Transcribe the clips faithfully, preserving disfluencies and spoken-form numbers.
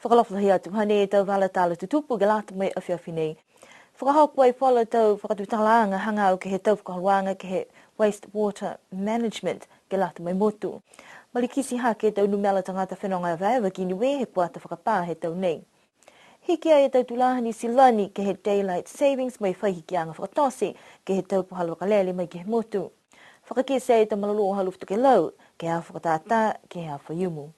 Fakaalofa lahi atu, hanei e tau vala tala tutupu ke lata mo e afiafi nei. Fakahoko e falu tau fakatutalaaga hagaao ke he tau fakaholoaga ke he waste water management ke lata mo e motu. Malikiti hake e tau numela tagata fenoga evaeva ki Niue he kuata fakapā he tau nei. Hiki ai e tau tulā ha Niu Silani ke he daylight savings mo e fai hikiaga fakatote ke he tau puhala vakalele mai ke he motu. Fakakite e tau malolō ha Alofi Tokelau ke he aho fakatātā ke he aho Faiumu.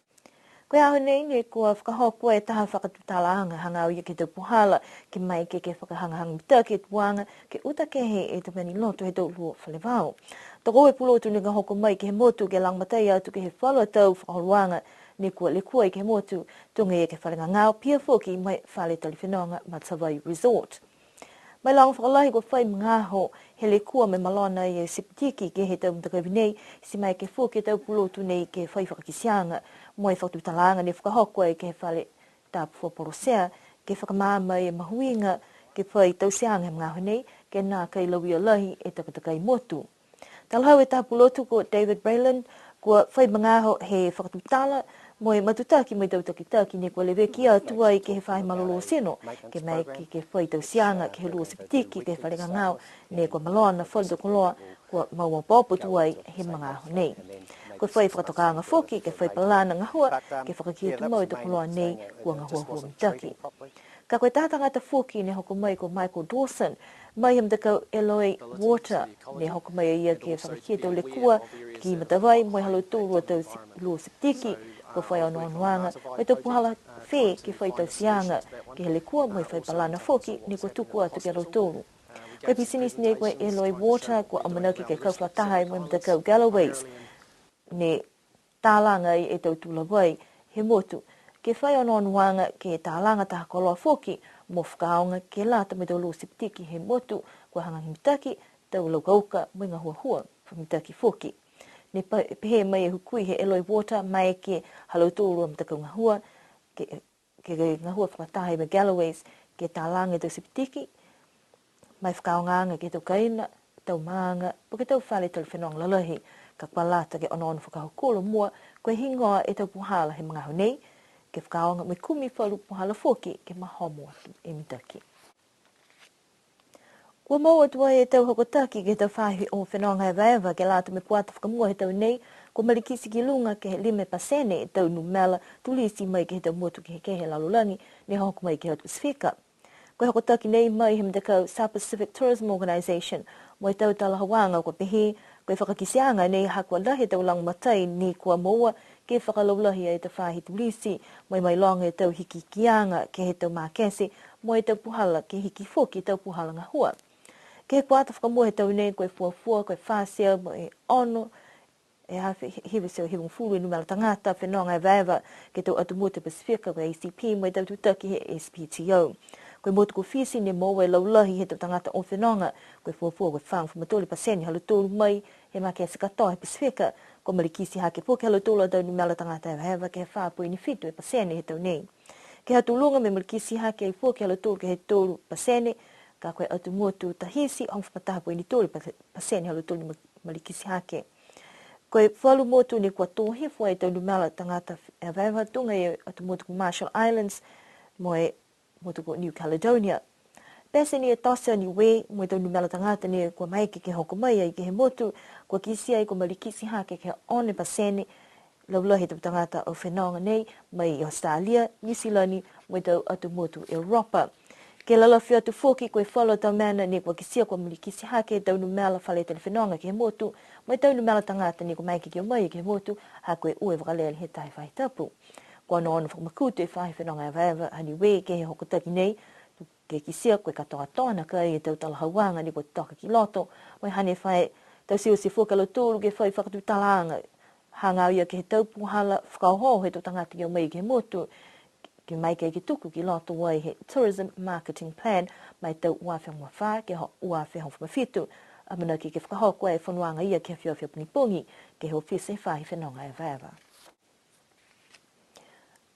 Ko e aho nei ne kua fakahoko e taha fakatutalaaga hagaao ia ke he tau puhala ke maeke ke fakahagahaga mitaki e tuaga ke uta kehe e tau mena i loto he tau luo fale vao. Tokoua e pulotu ne ka hoko mai ke he motu ke lagomatai atu ke he falu a tau fakaholoaga ne kua lekua ai ke he motu, tuga ia ke he fale gagao, pihia foki mo e fale tali fenoga Matavai Resort. Mailoga fakalahi kua fai magaaho he lekua mo e malona e sepitiki ke he tau matakavi nei, ti maeke foki e tau pulotu nei ke fai fakakiteaga mo e fakatutalaaga ne fakahoko ai ke he fale tapu fua polosea, ke fakamaama e mahuiga ke fai tauteaga he magaaho nei, ke nākai lauia lahi e takatakai motu. Talahau e taha pulotu ko David Braylon, kua fai magaaho he fakatutala mo e matutaki mo e tau takitaki ne kua leveki atu ai ke he faahi malolō tino, ke maeke ke fai tauteaga ke he luo sepitiki ke he fale gagao ne kua malona falu tau koloa kua mauopoopo tuai he magaaho nei. Kua fai fakatokaaga foki ke fai palana gahua ke fakakite tumau e tau koloa nei kua gahuahua mitaki. Ka ko e taha tagata foki ne hoko mai ko Michael Dawson, mai he matakau Eloy Water, ne hoko mai a ia ke fakakite e tau lekua ki Matavai mo e ha lautolu a tau si-, luo sepitiki, kua fai onoonoaga mo e tau puhala fē ke fai tauteaga ke he lekua mo e fai palana foki ne kua tuku atu ki a lautolu. Ko e pisinisi nei ko e Eloy Water, kua amanaki ke kau fakalataha mo e matakau Galloway's, ne talaga ai e tau tula vai he motu, ke fai onoonoaga ke talaga taha koloa foki mo fakaaoga ke lata mo e tau luo sepitiki he motu, kua hagahaga mitaki tau laukauka mo e gahuahua mitaki foki. Ne pa-, pehē mai e hukui he Eloy Water, maeke ha lautolu a matakau gahua ke, ke gahua fakataha mo e Galloway's ke talaga e tau sepitiki, mo e fakaaogaaga ke he tau kaina, tau maaga, po ke tau fale tali fenoga lalahi, ka kua lata ke onoono fakahokulo mua ko e heigoa e tau puhala he magaaho nei, ke fakaaoga mo e kumi falu puhala foki ke mahomo atu e mitaki. Kua moua tuai e tau hokotaki ke he tau faahi o fenoga evaeva ke lata mo e kuata fakamua he tau nei, kua malikiti ki luga ke he lima e pasene e tau numela tulisi mai ke he tau motu kehekehe he lalolagi ne hoko mai ke he atu Pasifika. Ko e hokotaki nei mai he matakau South Pacific Tourism Organisation, mo e tau talahauaga kua pehē, ko e fakakiteaga nei ha kua lahi e tau lagomatai ne kua moua ke fakalaulahi e tau faahi tulisi, mo e mailoga e tau hikihikiaga ke he tau makete, mo e tau puhala ke hiki foki e tau puhala gahua. Ke he kuata fakamua he tau nei ko e fuafua, ko e fā e teau mo e ono, e afe hiva e teau hivagofulu e numela tagata fenoga evaeva ke he tau atu motu Pasifika ko e A C P mo e tau tutaki he S P T O. Ko e motu ko Fisi ne moua e laulahi he tau tagata o fenoga, ko e fuafua ko e fāgofulu ma tolu e pasene ha lautolu mai he makete katoa he Pasifika, kua malikiti hake foki ha lautolu a tau numela tagata evaeva ke he fā poini fitu e pasene he tau nei. Ke he atu luga mo e malikiti hake ai foki ha lautolu ke he tolu pasene, ka ko e atu motu Tahiti, hogofulu ma taha poini tolu e pasene ha lautolu ne ma-, malikiti hake. Ko e falu motu ne kua tō hifo ai e tau numela tagata evaeva tuga e atu motu ko Marshall Islands mo e motu ko New Caledonia. Pete ni e tote a Niue mo e tau numela tagata ne kua maeke ke hoko mai ai ke he motu, kua kitia ai kua malikiti hake ke he ono e pasene, laulahi he tau tagata o fenoga nei mai i Australia, New Zealand, mo e tau atu motu Europa. Ke lalafi atu foki ko e falu a tau mena ne kua kitia kua malikiti hake e tau numela fale tali fenoga ke he motu, mo e tau numela tagata ne kua maeke ke o mai ke he motu, ha ko e ua e vakalele he taha e faahi tapu. Kua onoono fakamakutu e faahi fenoga evaeva ha Niue ke he hokotaki nei, ke kitia ko e katoatoa nakai e tau talahauaga ne kua toka ki loto, mo e hane fai tau tiute foki a lautolu ke fai fakatutalaaga hagaao ia ke he tau puhala fakaohooho he tau tagata ke o mai ke he motu, ke maeke ke tuku ki loto ai he Tourism Marketing Plan mai he tau ua afe hogofulu ma fā ke he ua afe hogofulu ma fitu. Amanaki ke fakahoko e fonoaga ia ke he afiafi pogipogi ke he ofisa he faahi fenoga evaeva.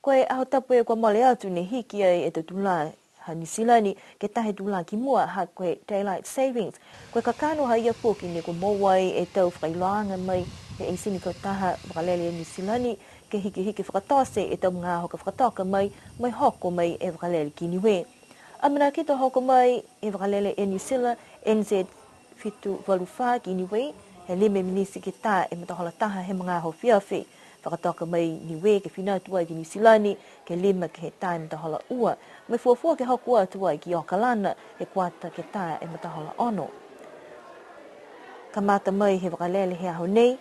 Ko e Aho Tapu kua mole atu ne hiki ai e tau tulā ha Niu Silani ke taha e tulā ki mua, ha ko e Daylight Savings. Ko e kakano ha ia foki ne kua moua ai e tau fakailoaaga mai he eisini kautaha vakalele a Niu Silani ke hikihiki fakatote e tau magaaho ka fakatoka mai, mo e hoko mai e vakalele ki Niue. Amanaki to hoko mai e vakalele Air New Zealand N Z fitu valu fā ki Niue, he lima e miniti ke tā e matahola taha he magaaho afiafi. Fakatoka mai Niue ke fina atu ai ki Niu Silani, ke lima ke he tā e matahola ua. Mo e fuafua ke hoko atu ai ki Okalana, he kuata ke tā e matahola ono. Kamata mai he vakalele he aho nei,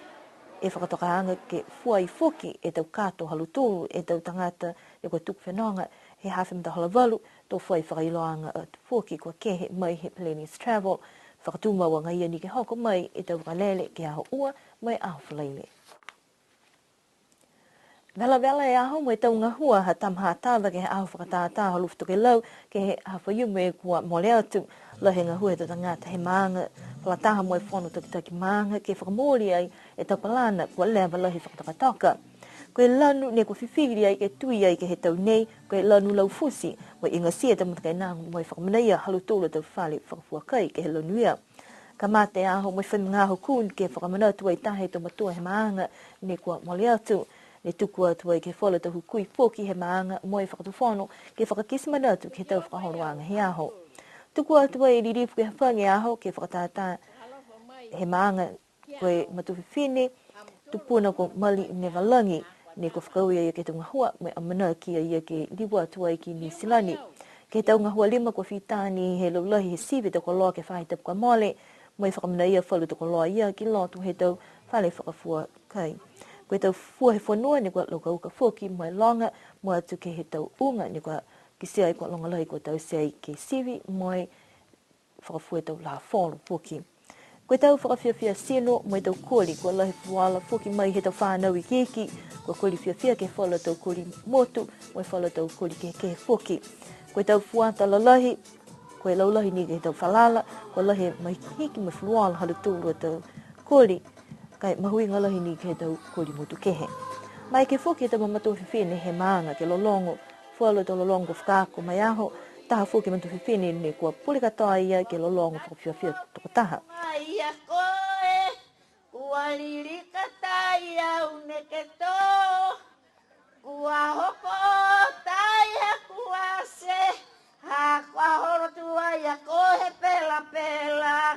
e fakatokaaga ke fua ai foki e tau kato ha lautolu e tau tagata ne kua tuku fenoga he hafa e matahola valu, to fua ai fakailoaga atu foki kua kehe mai he Peleni's Travel. Fakatumau agaia ni ke hoko mai e tau vakalele ke he aho ua mo e aho Falaile. Velavela e aho mo e tau gahua ha Tama Hatava ke he aho fakatātā ha Alofi Tokelau, ke he aho Faiumu kua mole atu. Lahi e gahua he tau tagata he maaga, fakalataha mo e fono takitaki maaga, ke fakamooli ai e tau palana kua leva lahi fakatokatoka. Ko e lanu ne kua fifili ai ke tui ai ke he tau nei, ko e lanu laufuti, mo e igatia e tau matakainaga mo e fakamanaia ha lautolu a tau fale fakafua kai ke he lanu ia. Kamata e aho mo e fai magaaho kū ke fakamanatu ai taha he tau matua he maaga ne kua mole atu. Ne tuku atu ai ke he falu a tau hukui foki he maaga mo e fakatufono ke fakakite manatu ke he tau fakaholoaga he aho. Tuku atu ai e lilifu ke hafagi e aho ke fakatātā he maaga ko e matua fifine, tupuna ko Mali Nevalagi, ne kua fakaaue a ia ke he tau gahua, mo e amanaki a ia ke liu atu ai ki Niu Silani. Ke he tau gahua lima kua fita ni he laulahi he sivi e tau koloa ke he faahi tapu kua mole, mo e fakamanaia falu tau koloa ia ki loto he tau fale fakafua kai. Ko e tau fua he fonua ne kua laukauka foki mo e loga, mua atu ke he tau uga ne kua kitia ai kua loga lahi kua taute ai ke sivi mo e fakafua e tau lafolo foki. Ko e tau fakafiafia tino mo e tau koli, kua lahi fuluola foki mai he tau fanau ikiiki, kua koli fiafia ke he falu a tau koli motu, mo e falu a tau koli kehekehe foki. Ko e tau fuata lalahi, ko e laulahi ni ke he tau falala, kua lahi e mahikihiki mo e fuluola ha lautolu a tau koli, ka e mahuiga lahi ni ke he tau koli motu kehe. Maeke foki e tau mamatua fifine he maaga ke lologo, falu a tau lologo kua fakaako mai e aho, taha foki e matua fifine ne kua pule katoa a ia ke lologo fakafiafia tokotaha. Ia koe, kua lilika tai au neke tō, kua hoko tai ha kua se, ha kua holo tuai a koe he pelapela.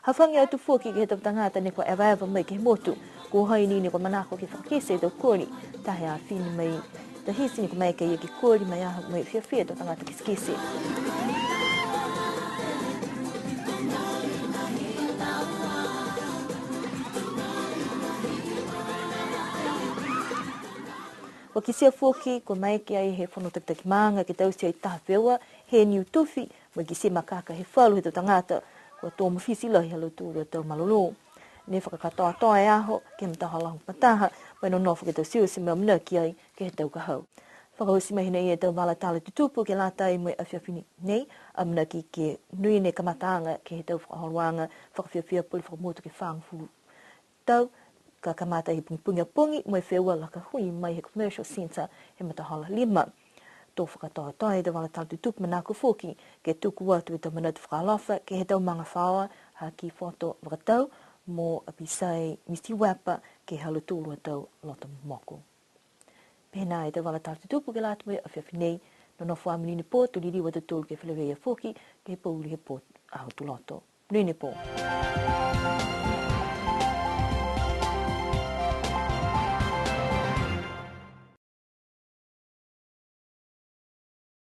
Hafagi atu foki ke he tau tagata ne kua evaeva mai ke he motu, ko hai ni ne kua manako ke fakakite e tau koli, taha e afine mai Tahiti ne kua maeke a ia ke koli mai e aho mo e fiafia e tau tagata kitekite. Kua kitia foki, kua maeke ai he fono takitaki maaga ke taute ai taha feua he niu tufi, mo e kitia makaka he falu he tau tagata, kua tō mafiti lahi ha lautolu a tau malolō. Ne fakakatoatoa e aho ke he matahola hogofulu ma taha, mo e nonofo ke taute mo e amanaki ai ke he tau ka hau. Fakaoti mai hinei e tau vala tala tutupu ke lata ai mo e afiafi nei, amanaki ke monuina e kamataaga ke he tau fakaholoaga fakafiafia pule fakamotu ke fāgofulu tau, ka kamata he pogipogi a pogi mo e feua laka hui mai he Commercial Centre he matahola lima. To fakakatoatoa e tau vala tala tutupu manako foki ke tuku atu e tau manatu fakaalofa ke he tau magafaoa ha Kifoto Vakatau mo Apisai Misiuepa ke he ha lautolu a tau loto momoko. Pehē nā e tau vala tala tutupu ke lata mo e afiafi nei, nonofo ā monuina e pō, to liliu a tautolu ke feleveia foki ke he pouli he pō Aho Tuloto. Monuina e pō.